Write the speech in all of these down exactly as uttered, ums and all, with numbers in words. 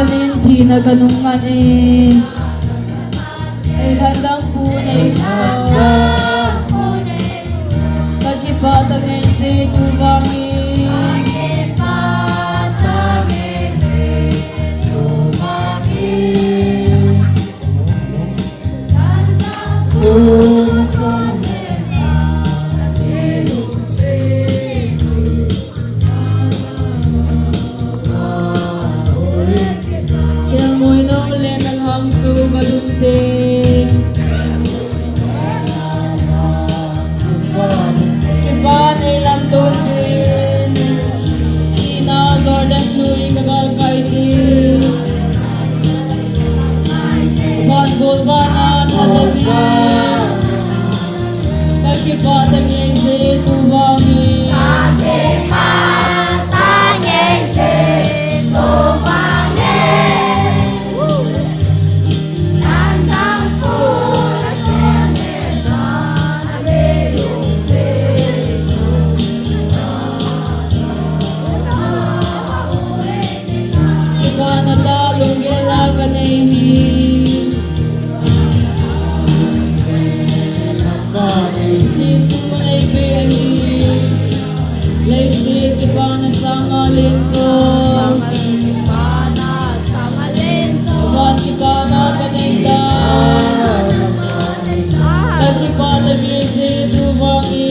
Nin thina kanung ngan e. Ei lhan dang pu nei ta. Kakipah tange se tu vang e. Kengoi nou le nalhang chu balun te. Kipa nei lam ton tin. Ina Jordan lui ka gal kai tin. Van gol van an hata tin. Kakipah tange se tu vang e. Kipana tah lunggel a kanei hi. Jesu nei pe ahi. Leiset kipana sanga len jo. Van kipana kanei ta. Kakipah tange se tu vang e.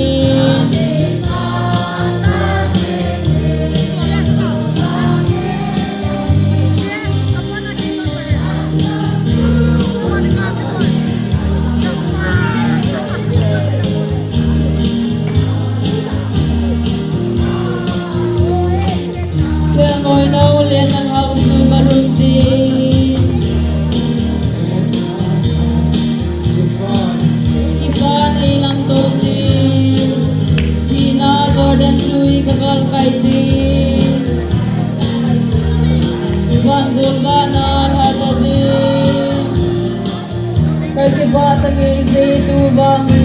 Kengoi nou le nalhang chu balun tin. Kipa nei lam ton tin. Ina Jordan lui ka gal kai tin. Van gol van an hata tin. Kakipah tange se tu vang e.